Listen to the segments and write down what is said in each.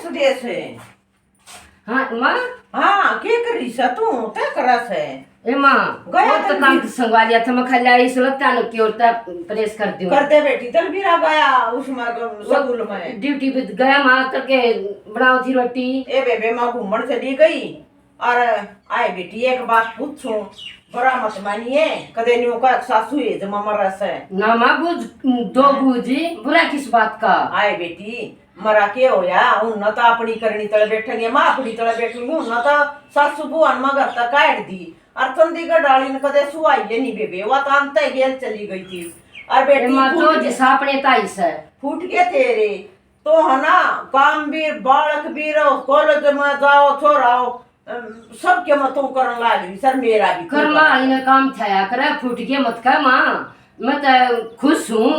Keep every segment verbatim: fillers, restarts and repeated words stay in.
देश है। हाँ माँ। हाँ, के कर रही सा तू? क्या करा से? ए माँ, गया वो तो तो काम भी संगवा लिया था, मैं खाली इस लत्ता नु की ओर तक प्रेस कर दूँ। कर दे बेटी, तलबीरा गया उसमें वो स्कूल में। ड्यूटी पे गया माँ, तड़के बनाओ थी रोटी। ए बेबे, माँ घूमण चली गई। और आए बेटी, एक बात पूछूं, बुरा मत मानिए, कदे न्यू का सासू है जमा मरा से। ना माँ, बूझ दो बूझी, बुरा किस बात का? आए बेटी, मरा के होया, उन तो अपनी करनी तले बैठेंगे, माँ अपनी तले बैठूंगी, उन तो सासू बुआ ने घर तक काट दी। और चंडीगढ़ वाली ने कदे सुहाई है नहीं बेबे, वह तो अंत गेल चली गई थी। और बेटी ए माँ, फूट तो के, जिसा अपने ताई से। फूट के तेरे तो है ना, काम भी, बालक भी रहो, कॉलेज में जाओ, छोराओ, अम, सबके मतों करन लाग रही सर, मेरा भी करना। इन्हें काम थाया करे, फूट के मत कह माँ, मैं तो खुश हूँ।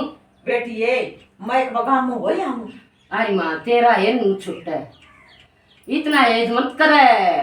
बेटी, ये मैं एक बगाम हो आऊँ। अरे माँ, तेरा है नू छुट्टा, इतना एज मत करे।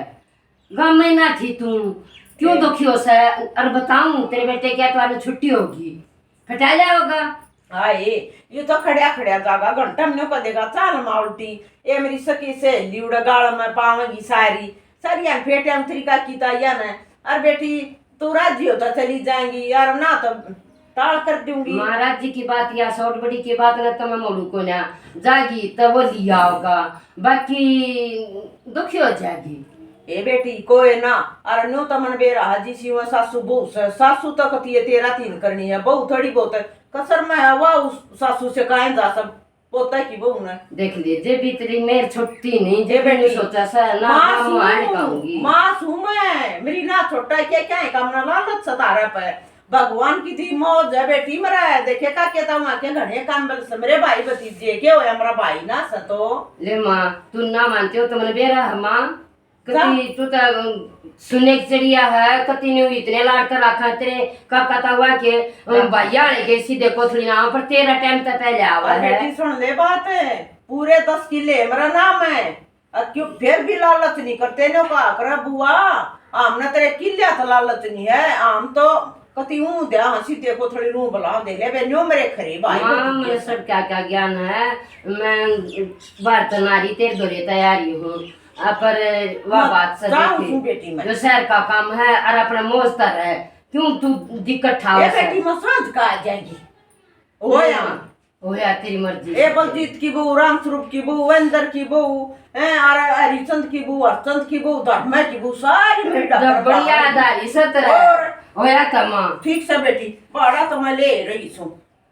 गाम में ना थी तू, क्यों ए। दुखी हो सै? और बताऊं, तेरे बेटे के एतवार में छुट्टी होगी, फटा जाएगा। हाय, ये तो खड़या खड़या जागा, घंटा में न्यू कह देगा, "चाल माँ उल्टी।" ये मेरी सखी सहेली उड़े गाल में पावेगी सारी, सारी यान फेटिया में तरीका की ताइया ने। और बेटी, तू राजी हो तो चली जाएंगी यार, ना तो टाल कर दूंगी। महाराज जी की बात या सौट बड़ी की बात ना, तो मैं मोड़ू को ना जागी तो वो लिया होगा, बाकी दुखी हो जाएगी। ए बेटी, कोई ना, अरे न्यू तो मन बेरा हाजी सी हुआ, सासू बहू से, सासू तो कती है तेरा तीन करनी है, बहू थोड़ी बहुत कसर में है, वाह उस सासू से काहे जा सब पोता की बहू ने। देख लीजिए, भी तेरी मेर छुट्टी नहीं, जे जे भी नहीं बेटी, सोचा सा ना, माँ काम सू, आने कहूंगी। माँ सू मैं, मेरी ना छोटा है, क्या, क्या है काम ना लालच सतारा पे। भगवान की दी मौज है बेटी, मेरा है, देखे का के तो वहाँ के घने काम बल से, मेरे भाई भतीजे के होया, मेरा भाई ना सा तो। ले माँ, तू ना मानते हो तो मैंने बेरा है माँ, जा। कती तू तो, अम, सुने की चिड़िया है, कती ने इतने लाड कर रखा है तेरे काका तावा के, अम, जा। भैया आले के सीधे कोथली ना, पर तेरा टाइम तो पहले आवा और है। बेटी सुन ले बात, पूरे दस किले मेरा नाम है, और क्यों फिर भी लालच नहीं करते ने, कहा करे बुआ, हमने तेरे किल्या तो लालच नहीं है, हम तो कती ऊं दे, हाँ, सीधे कोथली रूं बुला दे ले, बे न्यो मेरे खरे भाई माँ, भतीजे। मैंने सब क्या क्या ज्ञान है, मैं भारत नारी तेरे धोरे तैयारी हूँ। आ, पर वह मत बात सच जाऊं थी। हूँ बेटी मैं। जो शहर का काम है और अपना मौज तर है, क्यों तू दिक्कत ठाओ ए से? बेटी, मैं सांझ का आ जाएगी। होया। होया तेरी मर्जी। ए बलजीत की बहू, रामस्वरूप की बहू, इंदर की बहू, हैं, और हरिचंद की बहू, हरचंद की बहू, धर्मा की बहू, सारी मेरी जब डब्बा बढ़िया बाहर। आधारी सत रहे। और होया था माँ। ठीक से बेटी, भाड़ा तो मैं ले रही सूं।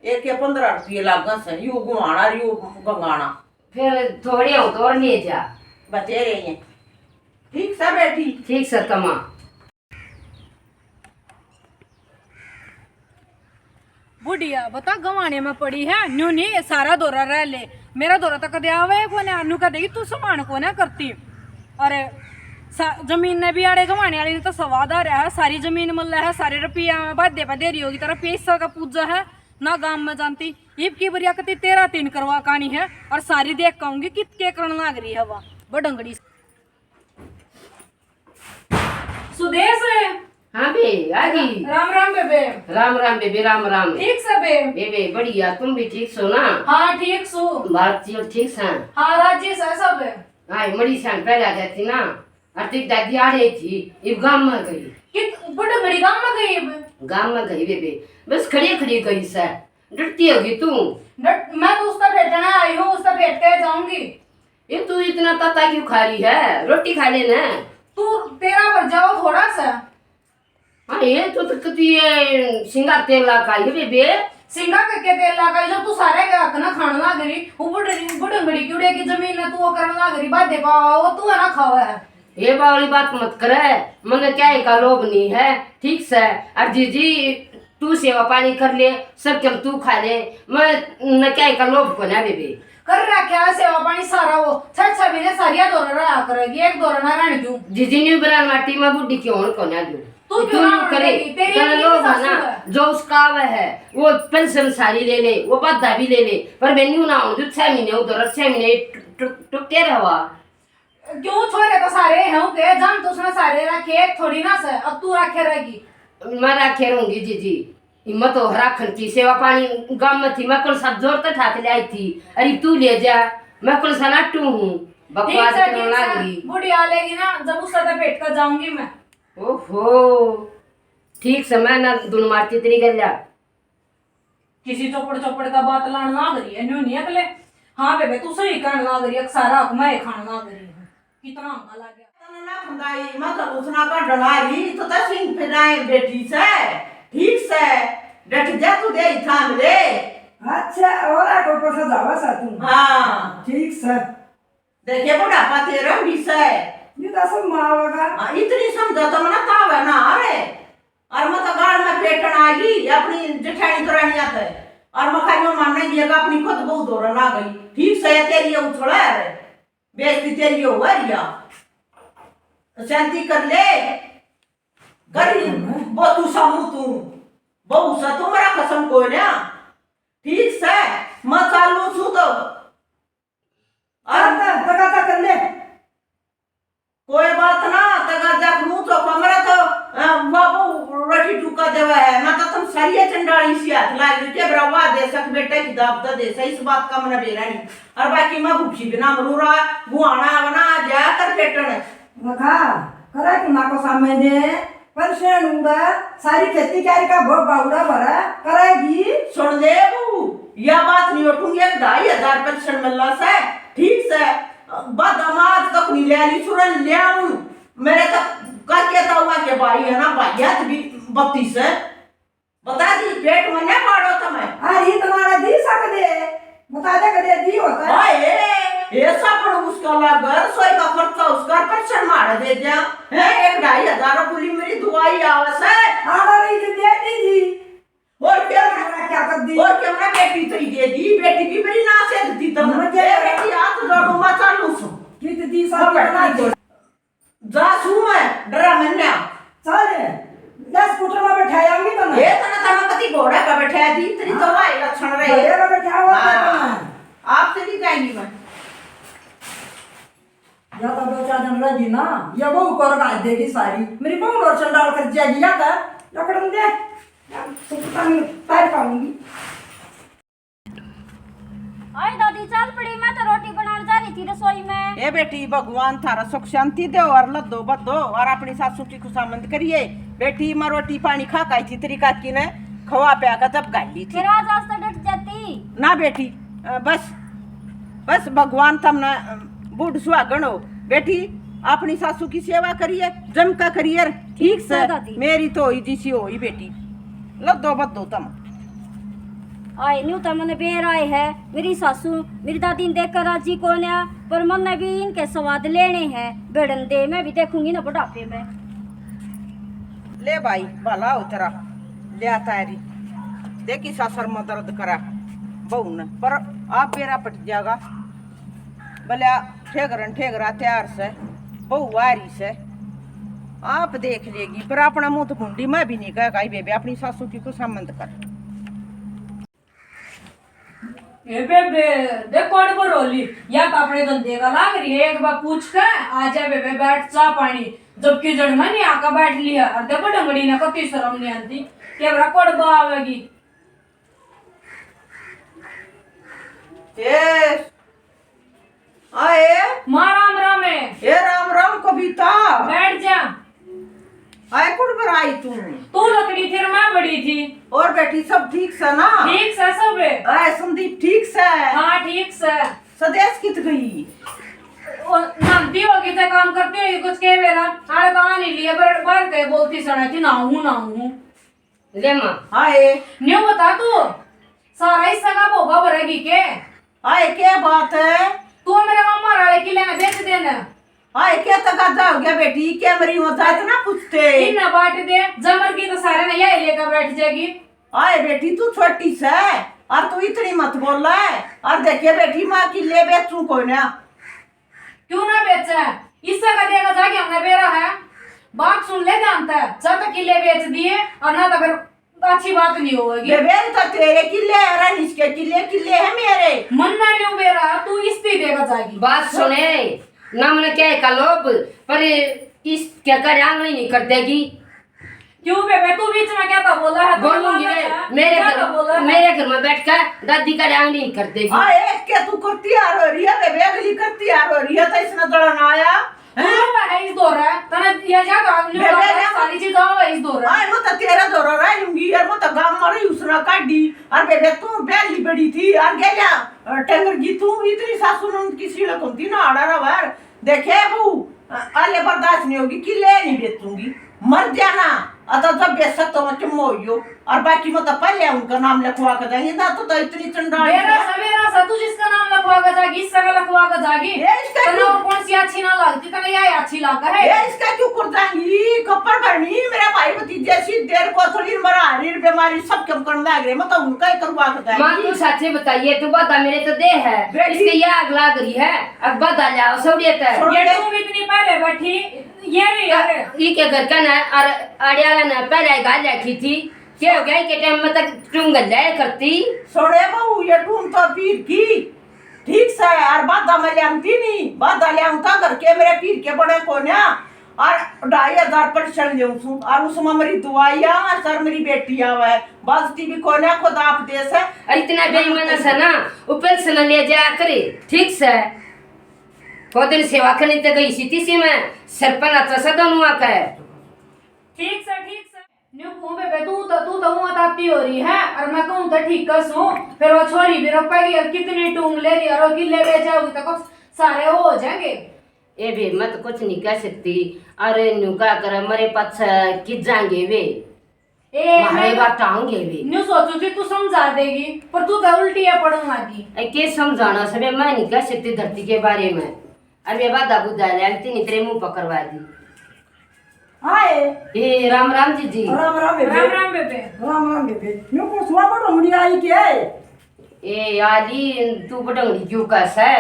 एक के पन्द्रह रुपये लागा से, यू गुआना, यू गंगाना। फिर थोड़े हो तो और ले जा। बतेरे हैं। ठीक से बेटी। ठीक से तमा। बुढ़िया बता गवाने में पड़ी है, न्यू नहीं सारा दौरा रह ले। मेरा दौरा तो कदे आवे कोने, न्यू कह देगी तू समान कोने करती। अरे सा-, जमीन ने भी आड़े गवाने वाली ने तो स्वाद आ रहा है, सारी जमीन मल्ला है, सारे रुपया में बाधे पे दे रही होगी, तेरा पैसा का पूजा है ना, गांव में जानती। इब की बरिया कती तेरा तीन करवा कानी है, और सारी देख कहूंगी कित के करण लाग रही है वा बडंगड़ी। सुदेश। हाँ बे, आ गई। राम राम बेबे। राम राम बेबे, राम राम। ठीक से बे? बेबे बढ़िया, तुम भी ठीक सो ना? हाँ ठीक सो। बात जी ठीक से? हाँ राजी से सब। हाँ, मड़ी से पहले आ जाती ना, और तेरी दादी आ रही थी, इब गांव में गई। कित बड़े बड़ी गांव में गई इब? गांव में गई बेबे, बस खड़ी खड़ी गई से, डरती होगी तू। डर, मैं तो उसका भेटना आई हूँ, उसका भेट के जाऊंगी। ये तू इतना तता क्यों खा रही है? रोटी खा ले ना। तू तेरा भर जाओ थोड़ा सा। हाँ, ये तो, तो, तो ये सिंगा तेल ला खाई है बेबे। सिंगा के, के तेल ला खाई जो तू सारे के हक ना खान लाग रही। वो बुढ़-, बुढ़ंगड़ी क्यूड़े की जमीन ना तू वो करन लाग रही, बाधे पावा, वो तू है ना खावा है। ये बावली बात मत करे, मने क्या का लोभ नहीं है, ठीक से। और जीजी, तू सेवा पानी कर ले, सब कम तू खा ले, मैं न क्या का लोभ को ना बेबे। कर रखा है सेवा पानी सारा वो, छह छह महीने सारिया दौरा रहा करेगी, एक दौरा ना रहने दूं। जीजी ने बरान माटी में बूढ़ी क्यों होन को ना दूं। तू तू क्यों न्यू ना करे, करे? तेरी तेरा इतनी लोभ है सासू ना, है। जो उसका आवे है, वो पेंशन सारी ले ले, वो बाधा भी ले ले, पर मैं न्यू ना हूं, जो छह महीने उधर और छह महीने टुक, टुक, टुकते रहवा। क्यों छोरे तो सारे हैं के, जान तो उसने सारे रखे, एक थोड़ी ना से, अब तू रखे रहेगी। मैं रखे रहूंगी जीजी, हिम्मत हो राखन की, सेवा पानी गांव में थी, मैं कौन सा जोर तक हाथ ले आई थी, अरे तू ले जा, मैं कौन सा लाटू हूँ, बकवास ठीक से, करने ठीक लाग से। रही। बूढ़ी आ लेगी ना, जब उससे तो भेंट कर जाऊंगी मैं। ओहो, ठीक से मैं ना दुन मारती तेरी गल्या। किसी चौपड़ चौपड़ का बात लान लाग रही है, न्यू नहीं अगले। हाँ बेबे, तू सही कहने लाग रही है, सारा हक मैं खाने लाग रही हूँ। कितना हंगा लग गया। तने ना खुंदाई, मैं तो उसना का डरा रही, तो तै सिंह फिराए बेटी से, ठीक से, डट जा तू दे इथान रे। अच्छा, और आ को पसा जावा सा तू। हाँ। ठीक से। देखे बुढ़ापा तेरा भी से। ये तो सब माँ होगा। हाँ, इतनी समझा तो मना तावे ना, अरे। और मैं तो गाल में फेटन आ गई, अपनी जेठानी करानिया थे। और मैं खाइयो मानने दिया कि अपनी खुद बहू दौड़न आ गई। ठीक से, तेरी ये उछला है रे। बेइज्जती तेरी हो रिया। शांति कर ले। गरीब वो तू समू तू। बहू सा तू मेरा कसम कोई ना। ठीक से, मैं चालू छू तो। और तगादा कर ले। कोई बात ना, तगादा करूं तो कमरा तो, अ, बाबू रोटी टुका देवा है। मैं तो तुम सरिये चंडाली सी हाथ लाग रही के बराबर दे सक बेटा की दाब तो दे सक, इस बात का मन बेरा नहीं। और बाकी मैं भूखी बिना मरूरा, गुआना बना जा कर पेटन। लगा, करे कि माँ को सामने दे, पेंशन उड़ा, सारी खेती क्यारी का भो बावड़ा भरा करेगी। सुन ले बहू, या बात नहीं उठूंगी, एक ढाई हजार पेंशन मिलना से, ठीक से, बदमाश तक नहीं ले ली, सुरन ले आऊं। मेरे तो करके तो हुआ के भाई है ना, भाई है तो भी बत्तीस है। बता दी, पेट में ना पाड़ो तो मैं। अरे, तुम्हारा दी सकदे, बता दे कदे दी होता है। हाय, ऐसा पर उसका लाग, रसोई का खर्चा उसका, पेंशन मार दे जा। है, एक ढाई हजार कुली मेरी दुआई आवे से। आड़ा रही तो दे दी जी। और क्या? हमारा क्या कर दी? और क्या, मैं बेटी तो ही दे दी, बेटी भी मेरी ना से दी तुम। मैं क्या ए बेटी, हाथ जोड़ू, मैं चालू सू। कित दी मैं सब बैठी बना दी। जा सू मैं, डरा मन्या। चल, ले स्कूटर में बैठा आऊंगी तो मैं। ये तो ना तने कती घोड़ा का बैठा दी, तेरी तो हाँ। भाई लक्षण रहे। घोड़े में बैठा हुआ हाँ। तो मैं। आप चली जाएंगी मैं। या तो दो चार दिन रहेगी ना, ये बहू को रगा देगी सारी। मेरी बहू और चंडाल कर जाएगी या तो लकड़न दे। या सुखता में तार पाऊंगी। आए दादी, चल पड़ी, मैं तो रोटी बनाने जा रही थी रसोई में। ए बेटी, भगवान थारा सुख शांति दे और लद्दो बद्दो और अपनी सासू की खुशामंद करिए। बेटी, मैं रोटी पानी खा खाई थी, तेरी काकी ने खवा प्या का जब गाली थी। फिर आज, आज तो डट जाती। ना बेटी, अ, बस, बस भगवान तमने, अ, बूढ़ सुहागण हो। बेटी, अपनी सासू की सेवा करिए, जम का करिए, ठीक ठीक से। से दादी। मेरी तो होई जिसी होई बेटी, लद्दो बद्दो तम। आए न्यू तो मने बेर आए है, मेरी सासू मेरी दादी ने देखकर राजी कोन्या, पर मन्ने भी इनके स्वाद लेने हैं। बेड़न दे, मैं भी देखूंगी ना बुढ़ापे में। ले भाई, भला हो तेरा, ले तारी। देखी सासर में दर्द करा बहू ने, पर आप बेरा पट जाएगा। भला ठेगरन ठेगरा तैयार से, बहू आ रही से, आप देख लेगी, पर अपना मुंह तो भूंडी मैं भी नहीं कह गई बेबे, अपनी सासू की खुशामंद कर। ए बेबे, देख कौन पर रोली, या तो अपने धंधे का लाग रही है, एक बार पूछ के आ जा बेबे, बैठ चा पानी, जबकि जड़ में नहीं आका बैठ लिया, और देखो डंगड़ी ने कती शर्म नहीं आती, के बरा कोड़बा आवेगी। ए, आए। माँ राम राम है। ए राम राम कविता। बैठ जा। आए कुण पर आई तू? तू लकड़ी थी और मैं बड़ी थी। और बेटी सब ठीक से ना? ठीक से सब है। आए संदीप ठीक से? हाँ ठीक से। सदेश कित गई? वो नहाती होगी तो काम करती होगी कुछ के बेरा। आड़े तो आ नहीं लिया पर बाहर के बोलती सुना थी ना हूँ ना हूँ। ले माँ। हाय। न्यू बता तू, सारा हिस्सा का भोगा भरेगी के? हाय, क्या बात है? तू मेरे मामा वाले किले ने बेच देना। हाय, क्या तकाजा हो गया बेटी, क्या मेरी होता इतना पूछते? इन्ना बांट दे, जमर की तो सारे ने यही लेकर बैठ जाएगी। हाय बेटी, तू छोटी से, और तू इतनी मत बोल, और देखिए बेटी, माँ किले बेचू कोई ना। क्यों ना बेचे? इससे का देगा जाके हमने बेरा है। बात सुन ले जानता है, जब तक किले बेच दिए और ना तो फिर अच्छी बात नहीं होगी। बेबे, तो तेरे किले हैं, और इसके किले, किले हैं मेरे। मन ना न्यू बेरा, तू इस पे देगा जाएगी। बात सुने, ना मैंने क्या है का लोभ, पर इस क्या कर आंगली नहीं कर देगी। क्यों बेबे, तू बीच में क्या था बोला है? तू बोलूंगी बोला रे, था? मेरे क्या घर, था बोला है? मेरे घर में बैठ कर दादी का आंगली नहीं कर देगी। हाँ, एक क्या तू करती आ रही है बेबे, अगली करती आ रही है, तो इस काटी, और बेबे तू ब्याली बड़ी थी, और गेल्या, अ, टंगर की तू इतनी सासू नंद की सीढ़ कौन थी ना, आड़ा रहा। देखे बहू, अ, आले बर्दाश्त नहीं होगी, किले नहीं बेचूंगी, मर जाना। अतः जब बेसत तो मैं चुम्मा होइयो, और बाकी मैं तो पहले उनका नाम लिखवा के देंगे ना, तो, तो इतनी चंडाल बेरा है। सवेरा सा तू जिसका नाम लिखवा के जागी, इसका का लिखवा के जागी। ये इसका तने क्यों और कौन सी अच्छी ना लगती, तने यही अच्छी लाग है। ये इसका क्यों कर जाएंगी? कपड़ भरनी, मेरा भाई भतीजे सी देर को थोड़ी मरा हरी बीमारी सब कम करने लाग रहे, मैं तो उनका ही करवा के माँ, जाएंगी। तू सच्चे बताइए, तू बता मेरे तो दे है, बेटी। इसके ये आग लाग रही है, अब बता ले आओ सौड़ियत है। सुन ये ले। तुम इतनी पहले बैठी, ये रही है। ई के घर का ना और आड़ियाला ना पहले गाल रखी थी, क्या हो गया? के टाइम में तक टूम गंदा है करती। सोड़े बहू, ये टूम तो पीर की ठीक से, और बादा में ल्यामती नहीं, बादा ल्यामता घर के मेरे पीर के बड़े कोन्या, और ढाई हजार परसेंट लेऊं सूं, और उसमें मेरी दवाइयां, सर मेरी बेटी आवे, बसती भी कोन्या, खुद आप दे से। और इतना बेईमान से ना, ऊपर से ना ले जाया करे, ठीक से। को दिन सेवा करने ते गई सी, तीसी में सरपन अच्छा सा दोनों आके। ठीक से, ठीक से। न्यू कहूं बेबे, तू तो, तू तो मुंह ताती हो रही है, और मैं कहूं तो ठीक कर सूं। फिर वो छोरी भी रोपेगी और कितनी टूंग ले रही, और वो किले बेच जाओगी तो कुछ सारे वो हो जाएंगे। ए बे, मैं तो कुछ नहीं कह सकती। अरे न्यू क्या करे, मरे पाछे कित जाएंगे वे? ए, मारे मैं बात टांगे वे। न्यू सोचू थी तू समझा देगी, पर तू तो उल्टी है पड़न लगी। ए, के समझाना सबे, मैं नहीं कह सकती धरती के बारे में। अरे बाधा बुधा ले आती, नहीं तेरे मुंह पकड़वा दी। हाय। ए, राम राम जीजी। राम राम बेबे। राम राम बेबे। राम राम बेबे। न्यू को सुआ पर उंगली आई के? ए, आली, तू बडंगड़ी क्यों कस है?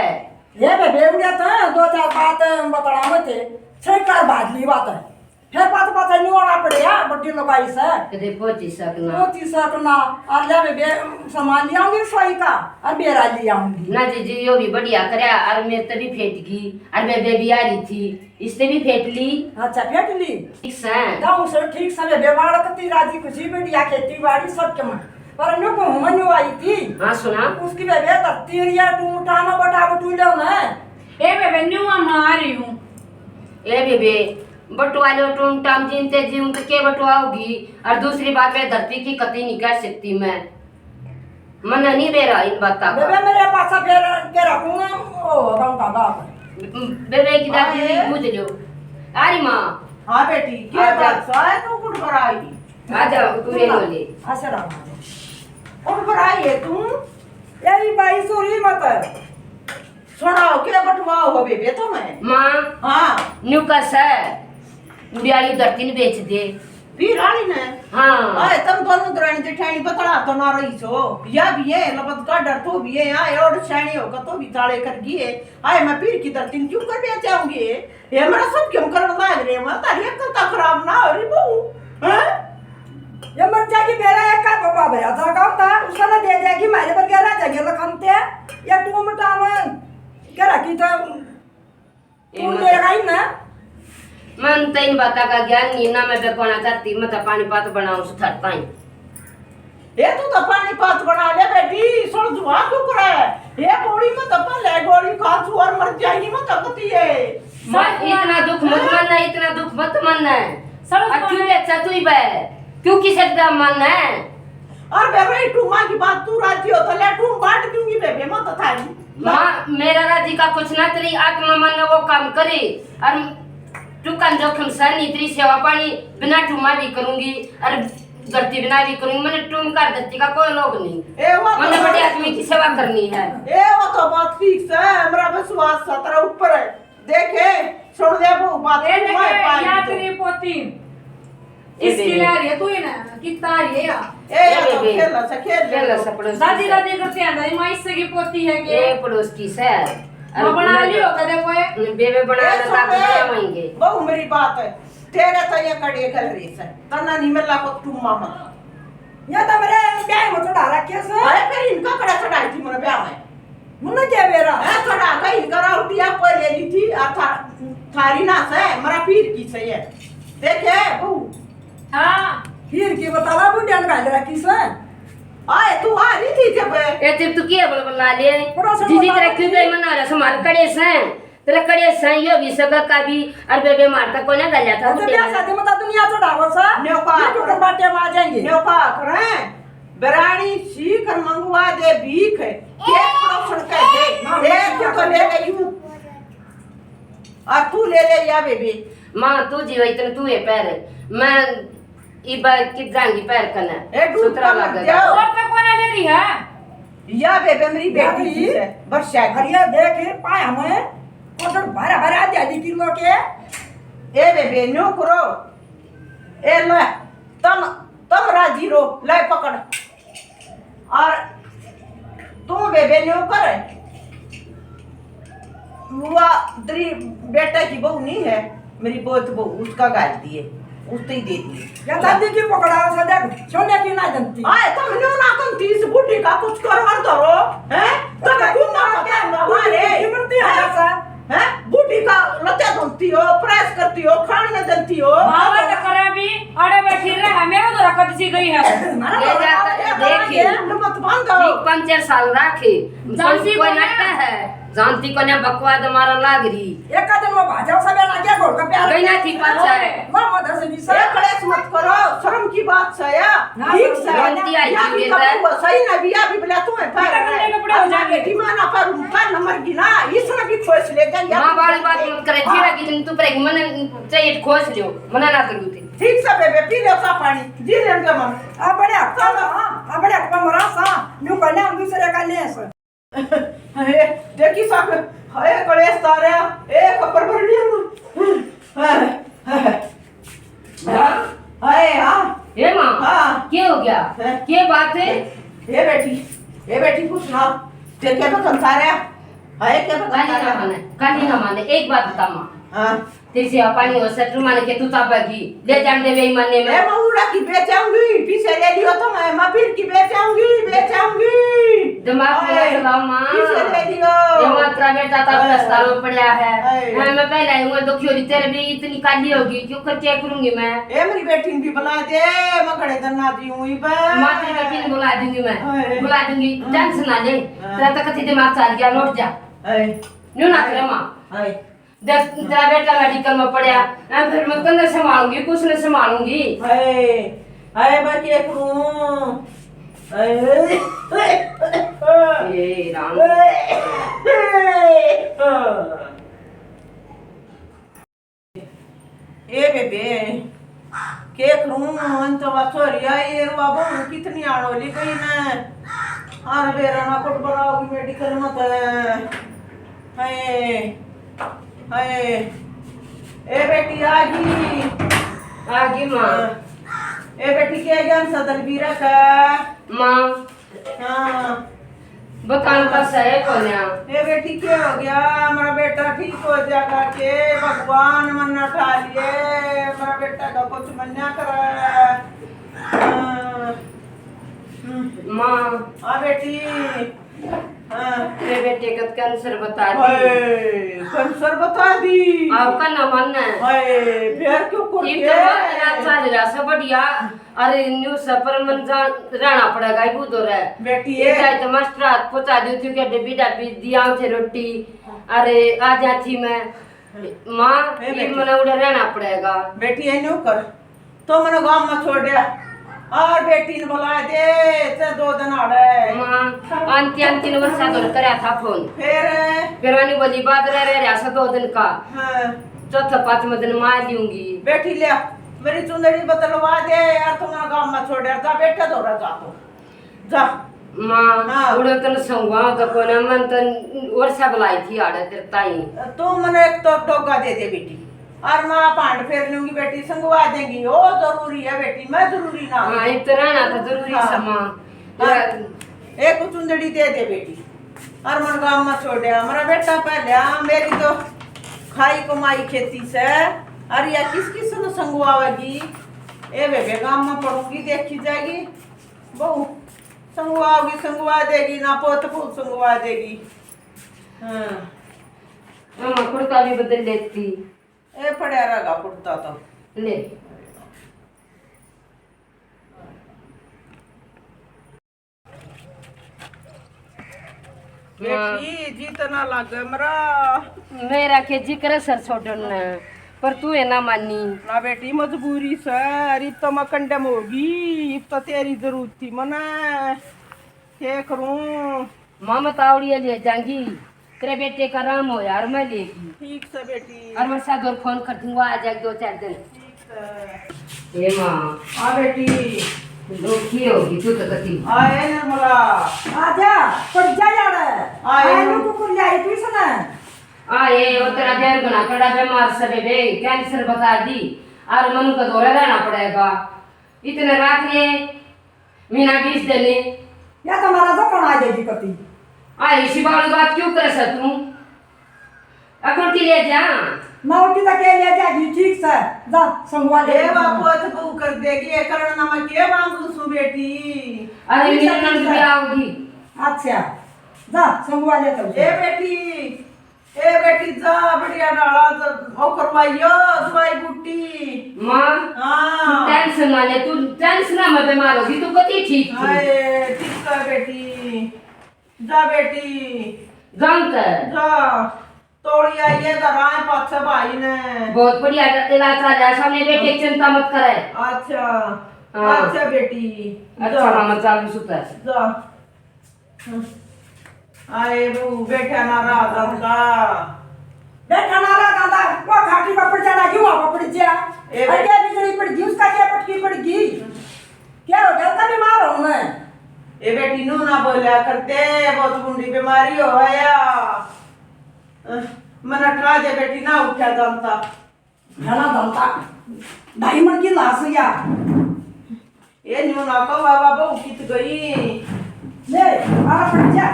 ये बेबे, उड़े तो दो चार बात बतलावे थे, छह कार बात ली बात है। फिर बात बात न्यू आना पड़े यार, बड्डी लुगाई से। कदे पहुंची सकना। पहुंची सकना, और ले बेबे, सामान ले आऊंगी रसोई का, और बेरा ले आऊंगी। ना जीजी, यो भी बढ़िया करया, और मेरे ते भी फेट गई, और बेबे भी आ रही थी। इसने भी फेंट ली। अच्छा, फेंट ली। ठीक से। गाँव से ठीक से बेबे, बालक ती राजी खुशी, बढ़िया खेती बाड़ी सब के मन। पर न्यू को हुमन न्यू आई थी। हाँ, सुना। उसकी बेबे धरती रिया टूटा ना बटा बटू लो ना। ए बेबे, न्यू मैं आ रही हूँ। ए बेबे, बटवा लो टूम टाम, जीनते जीऊं तो के बटवाओगी? और दूसरी बात, मैं धरती की कती नहीं कह सकती मैं। मन्ने नहीं बेरा इन बातां का। बेबे, मेरे पाछा फेर के रखूंगा, ओ, गाँव का बाप। बेबे की दादी हाँ, बुझ लो। आ रही माँ। हाँ बेटी, के आ जा। बात है, तू कुट पर आई? आ जाओ, तू रे बोले। आशा राम। कुट पर आई है तू? यही बाई सोरी मत। सुनाओ, के बटवाओ हो बेबे तुम्हें? माँ। हाँ। न्यू कस है, उड़ियाली धरती ने बेच दे। फिर आली ने? हाँ। आए, तम दोनों दरानी जेठानी बतला तो ना रही छो। या भी है, लबत का डर तो भी है, आए, और सैनी होगा तो भी ताले कर गई है। आए, मैं पीर की धरती ने क्यों कर बेच आऊंगी? ये मेरा सब क्यों करने लाग रहे हैं? मैं तारी अक्ल तो खराब ना हो रही बहू, हैं? ये मर जाएगी, मेरा एक का बाबा भरा था, गाँव था, उसका ना दे देगी, मारे पर गहरा जाएगी, लखनते, या टूम टामन, क्या रखी तो ए, तू मत। ले आई ना। मन तो इन बातां का ज्ञान नहीं ना, मैं बेपना चाहती, मैं तो पानी पात बनाऊं सुथरता ही। ए, तू तो पानी पात बना ले बेटी, सुन जुआ क्यों करे? ए, गोली मत अपन ले, गोली खा तू और मर जाएगी, मत कती है। मैं इतना दुख मत हाँ? मानना, इतना दुख मत मानना। सब और क्यों मानना। बेचा तू ही बे? क्यों किसे का मानना है? और बेबे, टूमा की बात तू राजी हो तो ले, टूम बांट दूंगी बेबे, मत थारी। माँ, मेरा राजी का कुछ ना, तेरी आत्मा मन वो काम करे, और तू कन जोखम सह नहीं, तेरी सेवा पानी बिना टूमा भी करूंगी, और धरती बिना भी करूंगी, मैंने टूम कर धरती का कोई लोग नहीं। ए, वो तो मैंने बड़े बात आदमी की सेवा करनी है। ए, वो तो बात ठीक है, मेरा विश्वास सतरा ऊपर है। देखे, छोड़ दे वो बात, ए, तू देखे, मार पाएगी या तो। तेरी पोती। ए, इसकी बेबे। ला रही है तू ही ना, कितना रही है या? ए, या ए, तो बेबे। खेल से, खेल ले खेल लो। से, पड़ोस दादी, की से। दादी करते हैं, दादी माँ इससे की पोती है के? ए, पड़ोस की से। माँ अरे, बना बोलो लियो तो। कदे कोई? बेबे बना ए, ले, सुन ताकि ले। बनाएंगे। बहू, मेरी बात है। तेरे तो ये कड़े गल रही से। तना नहीं मिला को टुम्मा मत। या तो मेरे ब्याह में चढ़ा रखे से। अरे, फिर इनका कड़ा चढ़ाई थी मेरे ब्याह में। मुन्ने क्या बेरा? ए, चढ़ा के इनका राउटिया कोई ले ली थी, आ था-, थारी ना से, मेरा पीर की से ये। देखे, बहू। हाँ। पीर की बताला, बुढ़िया ने घाल रखी से। आए, तू आ रही थी जब। ए, जब तू किया बोल, बोल ला ले। थोड़ा सा दीदी बता तेरा दो क्यों दीदी। बेईमान आ रहा, समार कड़े से। तेरे कड़े सही हो भी सगा का भी, और बेबे मारता कोने गल्या था अच्छा, मुंडे ब्याह में। शादी में तो दुनिया चढ़ावो सा, न्योका ये टुकड़ बाटे में आ जाएंगे। न्योका करें, बरानी सीख और मंगवा दे भीख, एक पड़ोसन कह दे, ए तू तो ले ले यू, और तू ले ले या बेबे। माँ, तू जीवा इतने तू ये पैर, मैं इबा कित जाऊंगी पैर कने। ए, डूब सुतरा का मर लग जाओ। और तो कोना ले रही है। या बेबे मेरी बेटी यार, की ये से, बरसा की। हरिया देख, पाए हमें, कोटड़ भरा भरा आधी आधी किलो के। ए बेबे, न्यू करो। ए ले, तम, तम राजी रो, ले पकड़। और तू बेबे न्यू कर, वो तेरी बेटा की बहू नहीं है, मेरी बहुत बहू, उसका गाल दिए, उसने ही दे दिए। या दादी की पकड़ा सा देख, छोले की ना जनती। आए, तुम न्यू ना कम तीस बूढ़ी का कुछ करवर धरो, हैं? तब तो कुछ ना पता ना बूढ़ी मारे। की मरती है हैं? सा। हैं? बूढ़ी का लत्ते धोती हो, प्रेस करती हो, खान में देती हो। बाबा तो करे भी, अरे बैठी रहे, मेरा तो रखत सी गई है। ये जा कर देखी। मत बांधो। ठीक पाँच चार साल राखे। जानती कोई कोई ना। नट्टा है। जानती कोन्या बकवाद मारन लाग रही। एक आदमी में भाजा सब ना क्या घोल का प्यार गई ना थी पाछा। ओए। माँ मदर से भी सर। ए, कलेश मत करो, शर्म की बात से या। ना, ठीक शर्म से। की बात। गलती आई या थी भी मेरे कब से। हुआ, सही ना भी, या भी बोला तू है, फिर बेटा, करने के बड़े हो अपना जाएंगे। बेटी माना पर उनका नंबर गिना, इसने भी खोस ले गया, या माँ भी बाल बात करके। मत करे, हाँ। जीरा की तुम तो पर मने चाहिए खोस लियो, मना ना करूँ थे। ठीक से बेबे, पी ले सा पानी, जी लेंगे मन। आ बड़े हक चलो। हाँ, आ बड़े हक मरा सा, न्यू करने हम दूसरे का ले सा। ए, देखी साहब, हाय कलेश तारा, ए कपर भर लिया ना। हाय, हाय। हाँ? हाय, हाँ। ए माँ, हाँ। के हो गया? हैं? के बात है? ए बेटी, ए बेटी, कुछ ना। ते क्या तो संसार है? हाय, क्या तो काली संसार ना है? माने, काली ना माने। एक बात बता माँ। हाँ। तेरी सेवा पानी हो, शत्रु माने के तू तापेगी, ले जान दे बेईमाने में। ए, मैं उड़ा की बेचाऊंगी, पीछे ले लियो तो मैं, मैं फिर की बेचाऊंगी, बेचाऊंगी। दिमाग में ओए, चलाओ माँ। पीछे ले लियो। ये मात्रा बेटा तो ओए। पछतावा पड़ा है। ओए। हाँ, मैं पहले आई हूँ, दुखी हो रही, तेरे भी इतनी काली होगी, क्यों कर क्या करूंगी मैं? ए, मेरी बेटी ने भी बुला दे, मैं खड़े धरना दी हूँ इबे। माँ, तेरी बेटी ने बुला दूंगी मैं, ओए। बुला दूंगी, हाँ। टेंशन ना ले। हाँ। तेरा तो कति दिमाग चल गया, लौट जा। ओए। न्यू ना ओए। करे माँ। ओए। देख, तेरा बेटा मेडिकल में पड़या, मैं फिर मैं कन्ने संभालूंगी, कुछ नहीं संभालूंगी। हाय, हाय, मैं के करूं? हाय। हे राम। ए बेबे, के करूं? मन तो वा छोरी आई, ए रुआ बहू कितनी आड़ोली गई ना। और बेरा ना कुट बनाओगी मेडिकल में तो। हाय, हाय। ए बेटी, आ गई। आ गई माँ। हाँ। ए बेटी, के ज्ञान सदल भी रखा? माँ। हाँ। बतान का सही कोन्या। ए बेटी, के हो गया? मेरा बेटा ठीक हो जाएगा के? भगवान मन्ना ठा लिए, मेरा बेटा का कुछ मन्या करा। हाँ। हम्म। माँ। हाँ बेटी। हाँ। मेरे बेटे का कैंसर बता दी। हाय, कैंसर बता दी। आपका ना मानना है। हाय, फिर क्यों कर ये दिया? तो बात ना चल रहा, सब बढ़िया। अरे, न्यू से पर मन जान रहना पड़ेगा, ये बुधो रे। बेटी, ये ये चाहे तो मास्टर हाथ पहुंचा दी थी, क्या डब्बी डब्बी दिया थे रोटी। अरे, आ जाती मैं। माँ, ए ये बेटी। मना उड़ा रहना पड़ेगा। बेटी, ये न्यू कर। तो मने गांव में छोड़ दिया। और बेटी ने बुला दे, ते दो दिन आड़े। माँ, आंटी, आंटी ने वर्षा दौर करया था फोन। फिर? फिर मैंने बोली, "बाद रह, रह रहा सा दो दिन का। हाँ। चौथा पांचवा दिन मार लूंगी।" बेटी ले, मेरी चुंदड़ी बदलवा दे यार, तुम्हारा गांव में छोड़ दिया, जा बेटा दौरा जा तो। जा। माँ, हाँ। उड़े तन संगवा तो कोना, मन तन वर्षा बुलाई थी आड़े तेरे ताई। तू मने एक तो डोगा दे दे बेटी, और मैं आप हांड फेर लूंगी बेटी, संगवा देंगी। ओ जरूरी है बेटी, मैं जरूरी ना हूँ। हाँ, इतना ना तो जरूरी हाँ। सा माँ। हाँ। एक चुंदड़ी दे दे बेटी, और मन गांव में छोड़ दे। हमारा बेटा पहले, हाँ, मेरी तो खाई कमाई खेती से, और या किस किस ने संगवावेगी? ए बेबे, गांव में पड़ूंगी, देखी जाएगी। बहू संगवाओगी, संगवा देगी ना, पोत फूल संगवा देगी। हाँ। मामा, कुर्ता भी बदल लेती। ए, पड़ा रहेगा कुर्ता तो। ले। बेटी, जी तना लागे मरा। मेरा के जी करे सर छोड़न ने। पर तू है ना मानी। ना बेटी, मजबूरी से, अरे इब तो मैं कंडम होगी, इब तो तेरी जरूरत थी मने। के करूं? माँ, मैं तावड़िया ले जाऊंगी, तेरे बेटे का आराम हो यार, मैं लेगी। ठीक से बेटी। और मैं सागर फोन कर दूंगा, आ जाए दो चार दिन। ठीक से। ए माँ। हाँ बेटी। दुखी होगी तू तो कती। आए निर्मला। आजा, पड़ जा यार। आए। आए नु कुकुर ले आई तू सना। आए, वो तेरा देर बना कड़ा बीमार सबे बे, कैंसर बता दी। और मनु का दौरा रहना पड़ेगा। इतने रात ने महीना बीस दिन। या तो हमारा तो कौन आ जाएगी कती? आ, इसी बात, बात क्यों करे से तू? अकुल की ले जा। ना उठी तो के ले जाएगी, ठीक से। जा, संगवा ले ए जा। बापू, तो तू कर देगी, ये करण ना मैं के मांगू सु बेटी? अरे, ठीक से, मेरी नंद ठीक से। भी आओगी। अच्छा, जा, संगवा ले तो। ए बेटी, ए बेटी, जा, बढ़िया डाला, तो वो करवाइयो, दवाई बूटी। माँ, हाँ। तू टेंशन ना ले, तू टेंशन ना, मैं बीमार होगी, तू कती ठीक थी। हाय, ठीक है बेटी, जा बेटी। जानता है। जा, तोड़ी आई है, घर आए पाछे भाई ने। बहुत बढ़िया, इलाज आ जाए, सामने बेटी, चिंता मत करे। अच्छा, हाँ। अच्छा बेटी, अच्छा जा। मामा, चालू सुता है। जा। आए बहू, बैठा ना रहा जाता। बैठा ना रहा जाता, वो खाटी पर पड़ जाना, क्यों वहाँ पर पड़ गया? ए अरे बेटी। क्या बिगड़ी पड़ गई, उसका क्या पटकी पड़ गई? क्या हो गया, उसका बीमार हो मैं? ए बेटी, नू ना बोला करते, बहुत बुरी बीमारी हो गया। अ, मना ठा दे बेटी, ना उठा जानता। घना दंता डायमंड की लाश या। ए न्यू ना तो बाबा बहू कित गई। ले, आ पड़ जा।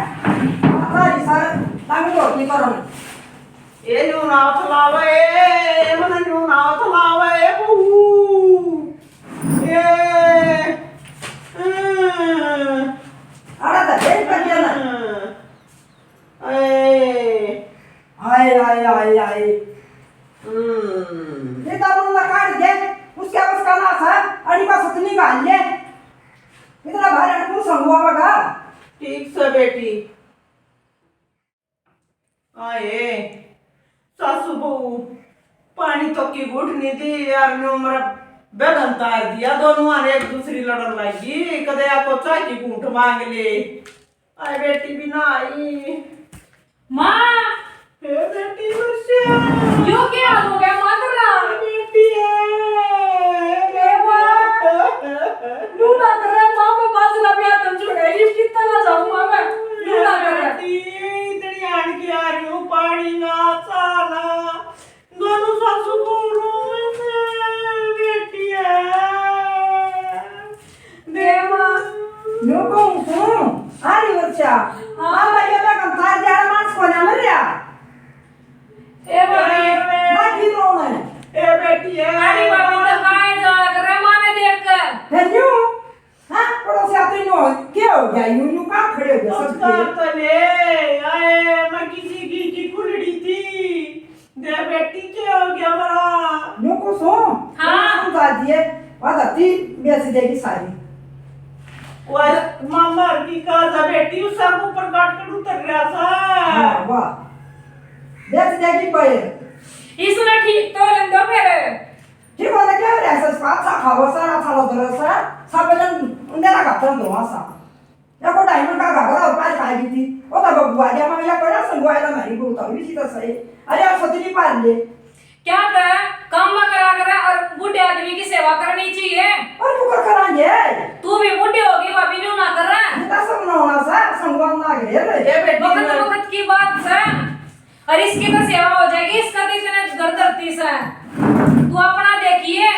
आता ही सर, तांग तो नहीं करो। ए न्यू ना उठलावे, ए मन न्यू ना उठलावे, ए बहू। ए, हम्म। अरे तो देख कर दिया ना। ए। आए, आए, आए, आए। हम्म। ये तो मुन्ना काट दे, उसके बस का ना था, अड़ी का सतनी का ले। इतना भारी अड़कू संगुआ बगा। ठीक से बेटी। आए, सासू बहू, पानी तो की घूट नहीं दी यार, ने उम्र बेगन तार दिया, दोनों आने एक दूसरी लड़न लगी, कदे आपको चाय की घूट मांग ले। आए बेटी भी ना आई। माँ! हे बेटी वर्षा! यो क्या हाल हो गया माँ तेरा? बेटी है। हे माँ! नू ना कर रहा, माँ पे बाजरा भी हाथ में छुड़ा, ये कितना ना जाऊँ माँ मैं? नू ना कर रहा। बेटी, इतनी आन के आ रही हूँ, पानी ना, चा ना। दोनों सासू बहू रोवे से, बेटी है। देवा। यो कहूँ सुन, आ रही वर्षा। हाँ। आ भाई, ये मैं कंसार जाड़ा मानस को ना मर रहा। ए भाभी। बाकी रोवे। ए बेटी है। अरे भाभी, तो कहाँ जा कर माँ ने देख कर? है न्यू? हाँ, पड़ोसी आते न्यू, क्या हो गया? यूं, यूं कहाँ खड़े हो गए सब के? तो ले आए, मैं किसी की, की कुलड़ी थी। दे बेटी, क्या हो गया मरा? न्यू को सो? हाँ। समझा दिए, बात आती बेच देगी सारी। वो मामा की कहा था बेटी, उस सब ऊपर काट कर उतर रहा था। हाँ, वाह। बेच देगी पैर। इसने ठीक तो लेंदो फिर। ठीक हो गया, क्या हो रहा है? सच बात सा खाओ, सारा सालो दरो सा, सब जन उंदे लगा तन दो सा। या को डायमंड का घाघरा और पार खाई थी। ओ तो बबुआ गया, मैं या बड़ा संगवाया ना, नहीं बोलता भी सीधा सही। अरे आप सतरी पार ले। क्या था? काम में करा करा और बूढ़े आदमी की सेवा करनी चाहिए। और तू कर करांगे? तू भी बूढ़ी होगी, भाभी न्यू ना कर रहा। ये तो सब ना होना सा, संगवा ना गिरे रे। ये बेटी वक्त, वक्त की बात है। और इसकी तो सेवा हो जाएगी, इसका तो इतने घर धरती से। तू अपना देखिए।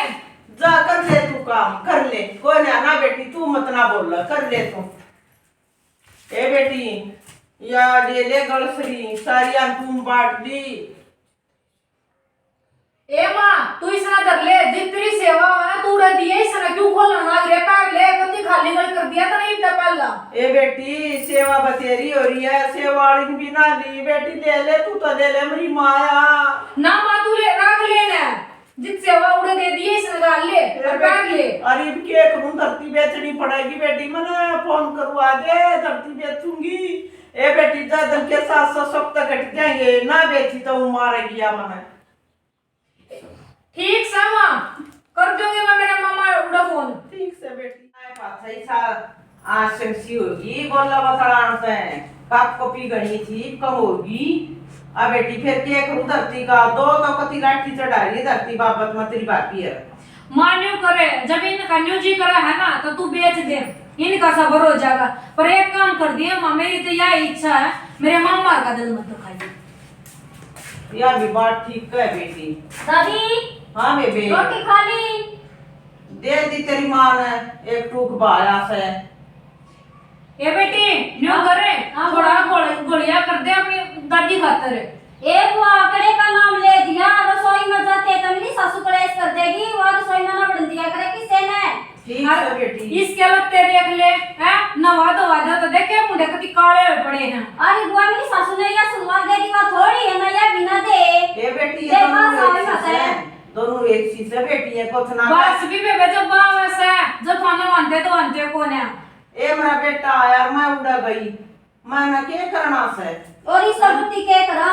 जा कर ले तू काम, कर ले। कोई ना, ना बेटी, तू मत ना बोल, कर ले तू। ए बेटी, या ले ले गलसरी, सारी आंटूम बांट दी। ए माँ, तू इसना धर ले, जितनी सेवा हो ना, तू उड़ा दिए, इसना क्यों खोलना लाग रहा? पैर ले, कति खाली गल कर दिया था नहीं इतना पहला। ए बेटी, सेवा बतेरी हो रही है, सेवा वाली भी ना ली, बेटी ले ले, तू तो ले ले मेरी माया। ना माँ, तू ले, रख ले ना। जित सेवा उड़े दे दिए, इसने डाल ले, ए और काट ले। अरे, इब के करूं, धरती बेचनी पड़ेगी बेटी, मने फोन करवा दे, धरती बेचूंगी। ए बेटी, दादन के सात सौ सब तक कट जाएंगे, ना बेची तो वो मारेगी या मने। ठीक से माँ, कर दूंगी मैं मेरे मामा उड़ा फोन। ठीक से बेटी। आए बात सही सा, आज से सी होगी, बोला बतलान से। कप कॉपी घणी थी, कम होगी। आ बेटी, फिर के करूँ धरती का? दो तो कति लाठी चढ़ा रही धरती बाबत में तेरी भाभी है। माँ न्यू करे, जब इनका न्यू जी करा है ना, तो तू बेच दे, इनका सबर हो जाएगा। पर एक काम कर दिए माँ, मेरी तो यह इच्छा है, मेरे मामा का दिल मत दुखाइए। यह भी बात ठीक है बेटी। दादी, हाँ बेबे। रोटी खा ली? दे दी तेरी माँ ने एक टूक भाया से। ए बेटी, न्यू हाँ, करे, हाँ, थोड़ा हाँ। घोल-, घोलिया कर दे अपनी दादी खातर। ए बुआ, कड़े का नाम ले दिया, रसोई में जाते तब नहीं सासू कलेश कर देगी, वो रसोई में ना बढ़न दिया करे किसे ने। ठीक और है बेटी। इसके लत्ते देख ले, हैं? नवा धोवा दे तो देखे मुंडे कति काले हुए पड़े हैं। अरे बुआ, मेरी सासू ने या सलवार दे दी, वो थोड़ी है ना, या बिना दे। ए बेटी, ये दे, दोनों बस एक आवे सी से, दोनों एक सी से बेटी है, कुछ ना बस भी बेबे, जब बावे से, जब थाना मानते तो मानते कौन है? ए मेरा बेटा यार, मैं उड़ा गई, मैं ना के करना से। और इस सब बुद्धि के करा?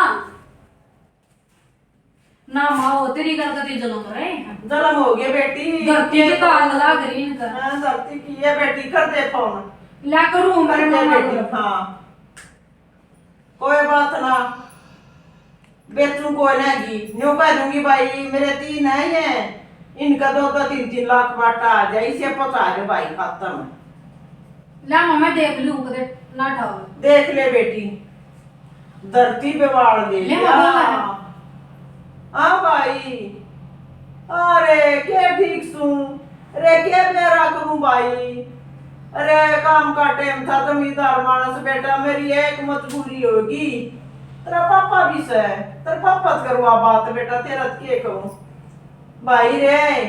ना माँ, हो तेरी गल कती जलम रहे। जलम हो गया बेटी। धरती के तो आग लाग रही इनका। हाँ, धरती की ये बेटी कर दे फोन। ला करूँ मेरे कर दे मामा बेटी, को। हाँ। कोई बात ना। बेचूं कोई ना जी। न्यू कह दूंगी भाई, मेरे तीन है ये। इनका दो दो तीन तीन लाख बाटा आ जाए, इसे पहुंचा दे भाई खाते में। ला मामा, देख लूं कदे ना ठाओ। देख ले बेटी, धरती पे वाल दे ले दिया। मामा। हाँ भाई, अरे के ठीक सूं, रे के बेरा करूं भाई। अरे काम का टाइम था, जमींदार मानस बेटा, मेरी एक मजबूरी होगी। तेरा पापा भी सै, तेरा पापा तो करवा बात बेटा, तेरा तो के कहूं। भाई रे,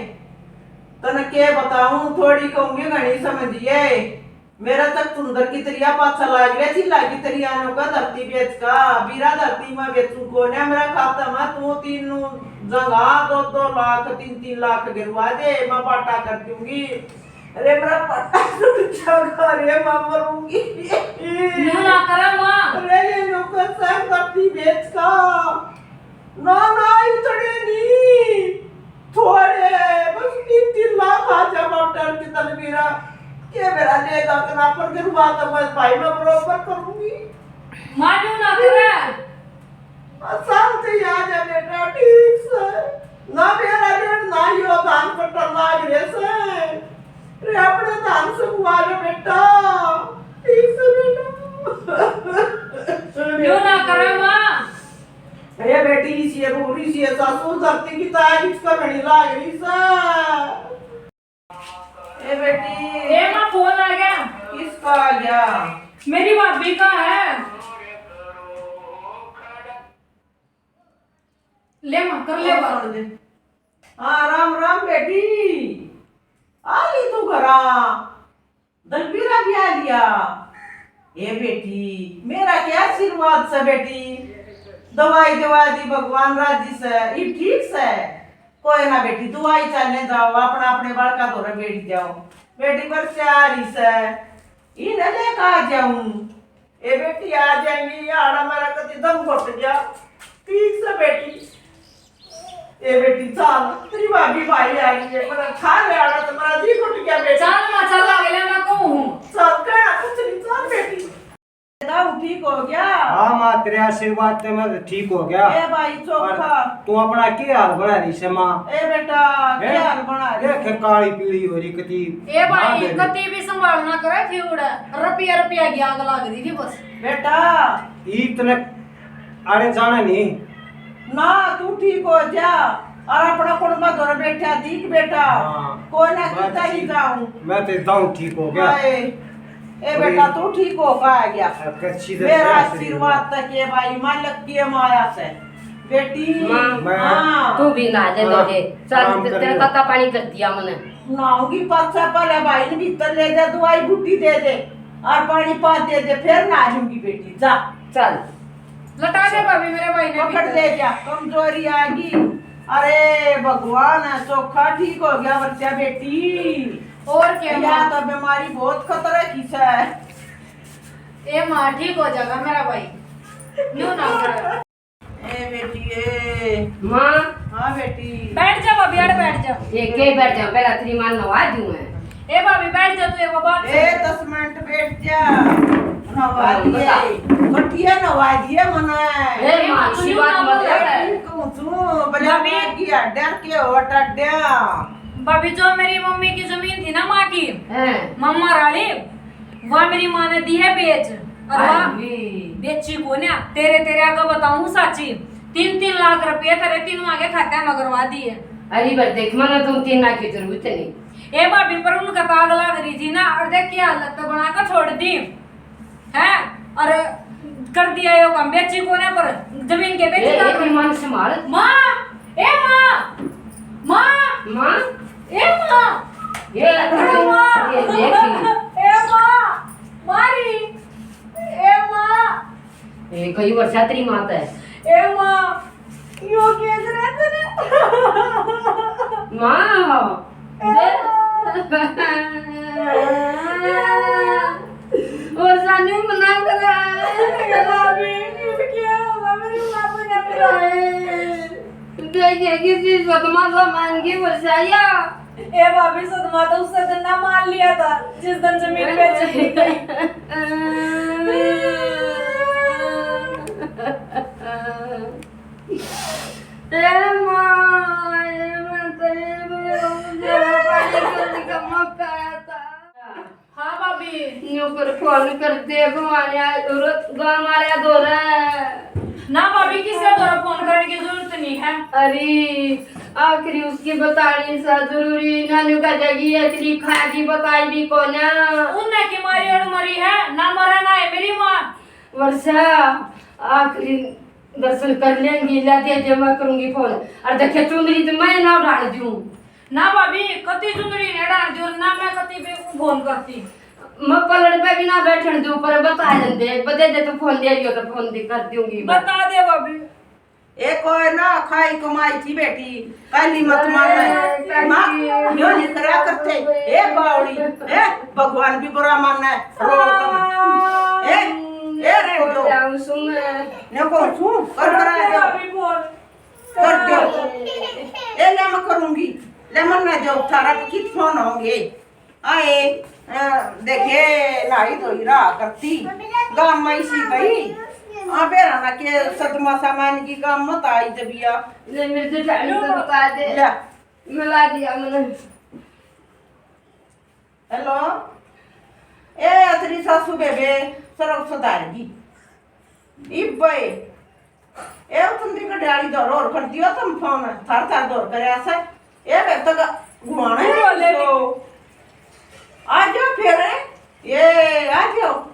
तने के बताऊं, थोड़ी कहूंगी घणी समझिए। मेरा तक सुंदर की तरिया पाछा लाग रहा, चिल्ला की तरिया नो का धरती बेच का, बीरा धरती में बेचूं कोन्या, मेरा खाता में तू तीन नु जगह दो दो लाख, तीन तीन लाख गिरवा दे, मैं बाटा कर दूंगी। अरे मेरा पट्टा टूट जाएगा रे, मैं मरूंगी। न्यू ना करे माँ। अरे ये नो का सब धरती बेच का। ना, ना, इतने नहीं, थोड़े, बस तीन तीन लाख आ जा, डॉक्टर की तलबीरा। के मेरा लेगा कना पर गिरवा तो मैं भाई मैं बरोबर करूंगी। मानू ना करे। शांति आ जा बेटा, ठीक से। ना मेरा रेट ना यो धान कटन लाग रहे से। रे अपने धान से बुआ ले बेटा, ठीक से बेटा। क्यों ना करे माँ? अरे बेटी, इसी है, बूढ़ी सी है, सासू धरती की ताय इसका घड़ी लाग रही सा। ए बेटी। ए माँ, फोन आ गया। किसका आ गया? मेरी भाभी का है। ले माँ, कर ले बात। हाँ, राम राम बेटी। आ गई तू घरा? दलबीरा भी आ लिया। ए बेटी, मेरा क्या आशीर्वाद से बेटी, दवाई दवा दी भगवान राजी से, ये ठीक से। कोई ना बेटी, दवाई चालने जाओ, अपना अपने बालका धोरे बैठ जाओ। बेटी पर से आ रही से, इन्हें लेकर आ जाऊं। ए बेटी, आ जाएंगी, आड़ा मेरा कति दम घुट गया। ठीक से बेटी। ए बेटी, चल, तेरी भाभी भाई आ गई है, मेरा खा ले आड़ा, तो मेरा जी घुट गया बेटी। चल माँ, चल, अगले मैं कहूँ। चल, कहना कुछ नहीं, चल बेटी। दाऊ ठीक हो गया? हाँ माँ, तेरे आशीर्वाद ते मैं ठीक हो गया। ए भाई चोखा। और तू अपना के हाल बना रही से माँ? ए बेटा, के हैं? हाल बना रही? देख काली पीली हो रही कती। ए भाई, माँ दे। कती भी संभाल ना करे थी उड़े, रुपया रुपया की आग लाग रही थी बस। बेटा। इतने आने जाने नहीं। ना, तू ठीक हो जा। और अपना कुड़मा धोरे बैठा दीख बेटा। हाँ। कोई ना मैं कितना तो ही ठीक, जाऊं। मैं तो एकदम ठीक हो गया। हाय। ए अरे। बेटा, तू ठीक हो का आ गया। अब कैसी तरह मेरा से आशीर्वाद तक है भाई, मालिक की माया से। बेटी, माँ, मैं हाँ। तू भी नहा ले हाँ, दो दे। चल, आराम कर तेरा लो। तत्ता पानी कर दिया मैंने। नहाऊंगी, पाछा पहले भाई ने भीतर ले जा, दवाई बूटी दे दे और पानी पात दे दे, फिर नहा लूंगी बेटी, जा। चल। लटा दे भाभी, मेरे भाई ने पकड़ भीतर। ले जा, कमजोरी आ गई। अरे भगवान, चोखा ठीक हो गया बच्चा बेटी। और क्या या माँ? तो बीमारी बहुत खतरा की है। ए माँ, ठीक हो जाएगा मेरा भाई, न्यू ना कर। ए बेटी ए। माँ। हाँ बेटी। बैठ जा भाभी, अड़ बैठ जा। ये के बैठ जा, पहला तेरी माँ नवा दूं मैं। ए भाभी, बैठ जा तू, ये वो बात ए, सुन। दस मिनट बैठ जा। नवा हाँ, दिए। बता। गठिया नवा दिए मने। ए, ए, माँ, तू सी यूं बात ना मत बोल। कर। कहूँ तू, बोले भाभी। मैं की हड्डा के हो टड्डा। भाभी, जो मेरी मम्मी की जमीन थी ना माँ की, हैं। मम्मा राली, वह मेरी माँ ने दी है बेच। और हाय वह रे। बेची को ना, तेरे, तेरे आगे बताऊं साची, तीन तीन लाख रुपये तेरे तीनों आगे खाते में करवा दिए। अरे, पर देख, मने तो तीन लाख की जरूरत नहीं। ए भाभी, पर उनका तो आग लाग रही थी ना, और देख क्या हालत तो बना के छोड़ दी। हैं? और कर दिया यो काम, बेची कोने पर जमीन के बेची ए, का ए, कर। ईमान से मार। माँ, ए माँ, माँ, माँ। ए माँ, ये ए माँ, ये देखी। ए माँ, मारी, ए माँ। ए, कई वर्षा तेरी माँ है। ए माँ, यो केस रहते ने। माँ, ए दे। माँ। और सानू मना करा। ए भाभी, फिर क्या होगा? मेरी माँ को क्या बुलाए? देखिए, किसी सदमा सामान की बचाइया। ए भाभी, सदमा तो उससे दिन ना मान लिया था, जिस दिन जमीन बेची थी। ए माँ, ए माँ, तो ये भी मुझे पानी का मौका आया था। हाँ भाभी। न्यू कर फोन कर दे, भवानी आज गांव वाले दो रहे। ना भाभी, किसी का फोन करने की जरूरत नहीं है। अरे, आखिरी उसकी बतानी सा जरूरी, नानू का जगी असली खागी बताई भी कोना। उन्हें की मारी और मरी है, ना मरा ना है मेरी माँ। वर्षा, आखिरी दर्शन कर लेंगी, ला दे दे, मैं करूंगी फोन। और देखे चुंदरी तो मैं ना उड़ान दूं। ना भाभी, कती चुंदरी ने डाल दी और ना मैं कती पे फोन करती। मैं पलड़ पे भी ना बैठन दूं, पर बता देंदे, बदे दे तो फोन दे दियो तो फोन दे कर दूंगी मैं। बता दे भाभी। ए कोई ना खाई कमाई थी बेटी, काली मत मान। ए, माँ, काली। यो नहीं करा करते। ए बावड़ी, ए भगवान भी बुरा माने, रो तुम। ए, ए रे रो। जाऊं सुन। ने को सुन, कर करा दो। भाभी फोन। कर दो। ए ले मैं करूंगी। ले मन ना जो थारा कित फोन होंगे। आए, अ, देखे, नहाई धोई रहा करती, गाम में इसी गई। आ बेरा ना के सदमा सामान की गाम मत आई जबिया। ले, मेरे जेठानी को बता दे। ले। मिला दिया मैंने। हेलो, ए, तेरी सासू बेबे, सरग सुधार गई। इब्बे, ए, तुम दी गड्याली दौड़ और कर दियो तुम फोन, थार थार दौड़ करे ऐसा। ए, बे, तक घुमाना ही बोले नहीं। आ जाओ फिर, ए, आ जाओ।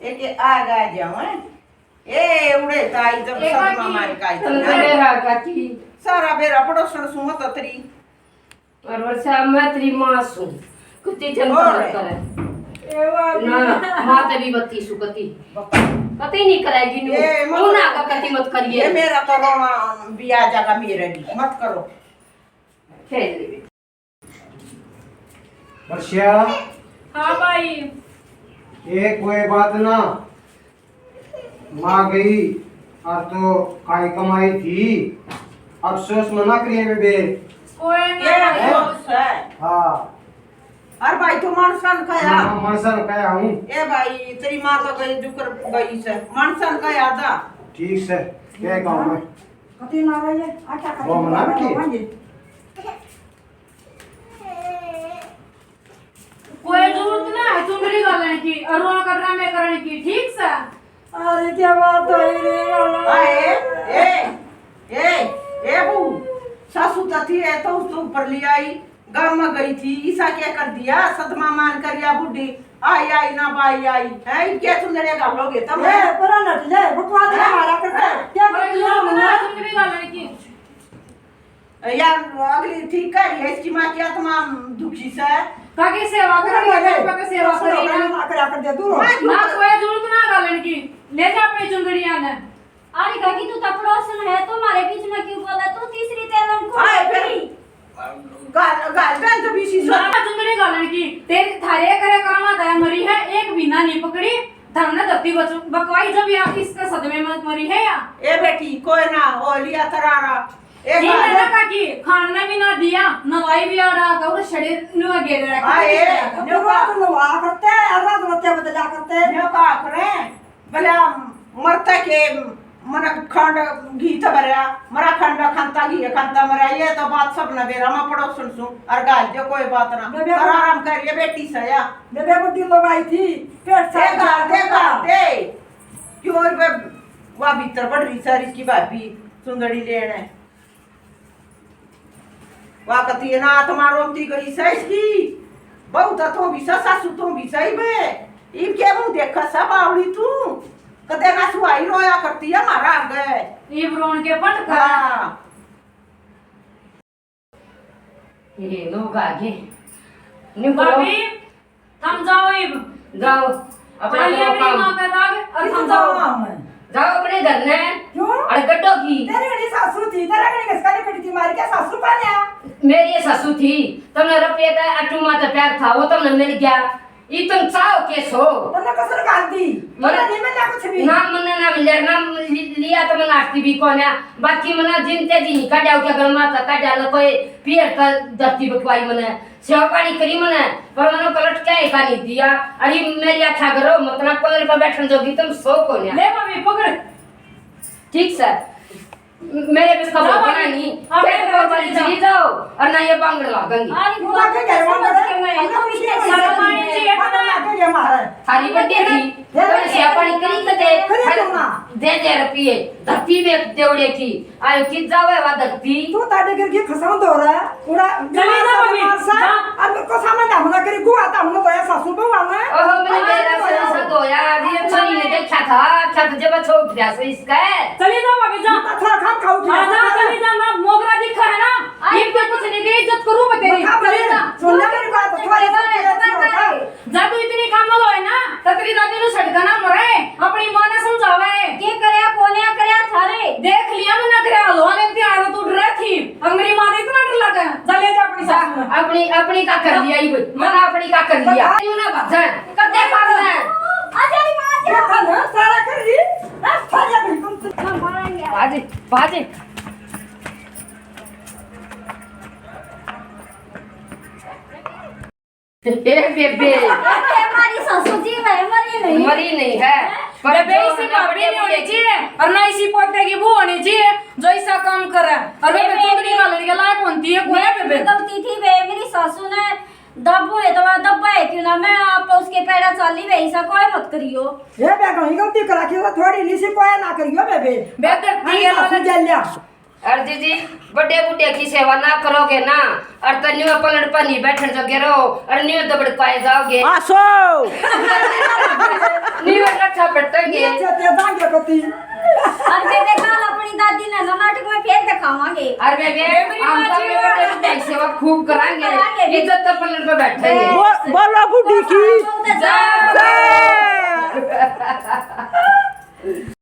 एक, एक, आ गा जाओ, हैं? ए, उड़े ताई जब एक सदमा आदमी मार का आई तुम था। तेरे हाथ का की। सारा बेरा पड़ोसन सुमत तरी। और वर्षा, मैं तेरी माँ सूं, कति चिंता मत करे। ए, भाभी। ना, माँ ते भी बत्ती सु कति। कति नहीं करेगी नू। ए, मत तू ना का कति मत करिए। ये मेरा तो रोना भी आ जाएगा मेरे भी। मत करो। खेल ले। वर्षा। हाँ भाई। ये कोई बात ना। माँ गई, और तो काई कमाई थी। अफसोस मना करिए बेबे। कोई ये ना। अफसोस है। हाँ। और भाई, तू मानसन का या? हाँ, मानसन का या हूँ। ए भाई, तेरी माँ तो गई, जुकर गई से। मानसन का याद आ। ठीक से, क्या काम है? कति ना रही है, अच्छा, वो मना रखी? कोई जरूरत ना है चुंदड़ी घालने की और रोल का ड्रामे करने की, ठीक से? अरे, क्या बात है रे वाला? आए, ए, ए, ए, बू, सासू तो थी, ए, तो उसको ऊपर ले आई, गांव में गई थी, ईसा क्या कर दिया, सदमा मान कर या बूढ़ी, आई, आई ना बाई आई, है, क्या चुंदड़िया घालोगे तुम? ए, परा नट ले, बकवास ना मारा करता है। क्या कर दिया हमने? चुंदड़ी घालने की। यार, अगली ठीक कर रही है, इसकी माँ की आत्मा दुखी से। काकी सेवा कर रही है, अरे, पापा की सेवा कर रही है। ना कर, कर दे, दूर हो। मैं क्यों ना कर- कोई जरूरत ना घालन की, ले जा अपनी चुंदड़ियां ने। अरे काकी, तू तो पड़ोसन है, तू हमारे बीच में क्यों बोला? तू तीसरी तेलन को आए फिर। घाल, घाल, घाल तो बीसी से। ना चुंदड़ी घालन की, तेरे थारे करे करामा दया मरी है, एक महीना नहीं पकड़ी, धरने धरती बच-, बकवाई जब या इसके सदमे में मरी है या। ए बेटी, कोई ना, हो लिया तरारा। एक जी, बार मैंने कहा कि खान ने भी ना दिया, नवाई भी आड़ा का, और शरीर नुआ गेरे रखे, आए, शरीर का। न्यू तो रात नवा करते, और रात बत्तियां बदला करते। न्यू का करे, भला मरते के मन खंड घी तो भरया, मरा खंड खंता घी खंता मरा, ये तो बात सब न बेरा में पड़ोसन सु, और गाल जो कोई बात ना, बेबे कर आराम कर, ये बेटी सया। बेबे बुड्ढी लोग आई थी, पेट से दे गाल, दे गाल, दे। क्यों रे बे-, वा भीतर बढ़ रही सारी की भाभी, सुंदरी लेने। वा कती है ना, आत्मा रोती गई सै इसकी। बहू तो तू भी सा, सासू तू भी सही बे। इब के मुंह देखा सा बावली तू? कदे ना सुहाई रोया करती है मारा आगे। इब रोन के पट कर। हाँ। ये लोग आगे। न्यू करो। भाभी, थम जाओ इब। जाओ, अपना करो काम। माँ का दाग, और थम जाओ। जाओ अपने घर ने। क्यों? अरे गड्ढो की। तेरे घणी सासू थी, तेरे घणी घसका ने खड़ी थी, मार के सासू पाल्या। मेरी ये सासू थी, तुमने रुपये का अटूमा तो प्यार था, वो तुमने मिल गया। ई तुम चाहो के सो? तुमने कसर घाल दी। मने नहीं मिला कुछ भी। ना मने ना मिला, ना लि-, लिया तो मने आरती भी कोन्या। बाकी मने जिनते जी नहीं काढ़ा, क्या गलमा था, काढ़ा ना कोई पियर का धरती बकवाई मने। सेवा पानी करी मने, पर मने पलट क्या ही का नहीं दिया। अरे मेरी आख्या करो, मतलब पलट पर बैठन जोगी तुम सो कोन्या। ले भाभी पकड़। ठीक सै, मेरे बस का होता ना नहीं। हाँ, पेट को वाली चली जाओ और ना ये बांगड़ लागेंगी। अरे तू आके घर में बड़े, हम लोग पीछे शर्म आनी चाहिए ना। थारी बड्डी थी, तो सेवा पानी करी कते, दे दे रुपये, धरती में देवड़े की। आयो कित जावे वा धरती। तू ताडे घर की खसम दो रहा है, पूरा चली जा भाभी, मार सा, जा। और मेरे को सामने हमला करी, गुआ था हमने तो ऐसा सुबह वाला है। ओहो, मैंने बेरा से ऐसा धोया, अभी ये छोरी ने देखा था, क्या तो जब छोड़ दिया सो इसका है। चली जा भाभी, जा। मैं थोड़ा खान खाऊं, हाँ, जा, चली जा, ना मोगरा दिखा है ना, ये पे कुछ नहीं, इज्जत करूँ मैं तेरी। चली जा। सुन ले मेरी बात, थोड़ा सा तेज होता। जब तू इतनी कम होए ना, तो तेरी दादी ने सड़का ना मरे, अपनी माँ ने समझावे। के करया, कोन्या करया थारे? देख लिया मैंने तेरे हलवा ने, इतनी आड़ो तू डरे थी, और मेरी माँ ने इतना डर लगा। जा ले जा अपनी सास में। अपनी, अपनी का कर लिया ही कोई, मना अपनी का कर लिया। क्यों ना बात है? कब तक करना है? आ जा री माँ, आ जा। देखा ना, सारा कर ली। आ, खा जा बिल्कुल। बाजी, बाजी। ए बेबे। अरे, हमारी सासू जी है, मरी नहीं। मरी नहीं है। पर बेबे, जो इसी है ना, भाभी बड़े नहीं होनी चाहिए और ना इसी पोते की बहू होनी चाहिए, जो ऐसा काम करे। और बेबे, बेबे, चुंदड़ी घालने के लायक होती है, कोई मेरी बेबे। गलती थी बे, मेरी सासू ने दबो है तो दबा है क्यों ना, मैं आप उसके पैड़ा चाली बे, ऐसा कोई मत करियो। ये बे, कहीं गलती करा के तो थोड़ी नी सी कोई ना करियो बेबे। बेहतर हाँ, दिए सासू वाला जल लिया। अरे जीजी, बड़े बूढ़े की सेवा ना करोगे ना, और तो न्यू पलड़ पर नहीं बैठन जोगे रहो, और न्यू दबड़ पाए जाओगे। आसो। न्यू रखा पटोगे। ये चते दांगे पति। और बेबे, कल अपनी दादी ने ना नाटक में फेर दिखावांगे। और बेबे, बेबे, हम तो बाजी अपने बड़े बूढ़े की सेवा खूब करांगे। करांगे। इज्जत तो पलड़ पर बैठेंगे। बो-, बोलो बूढ़ी की जय। जय।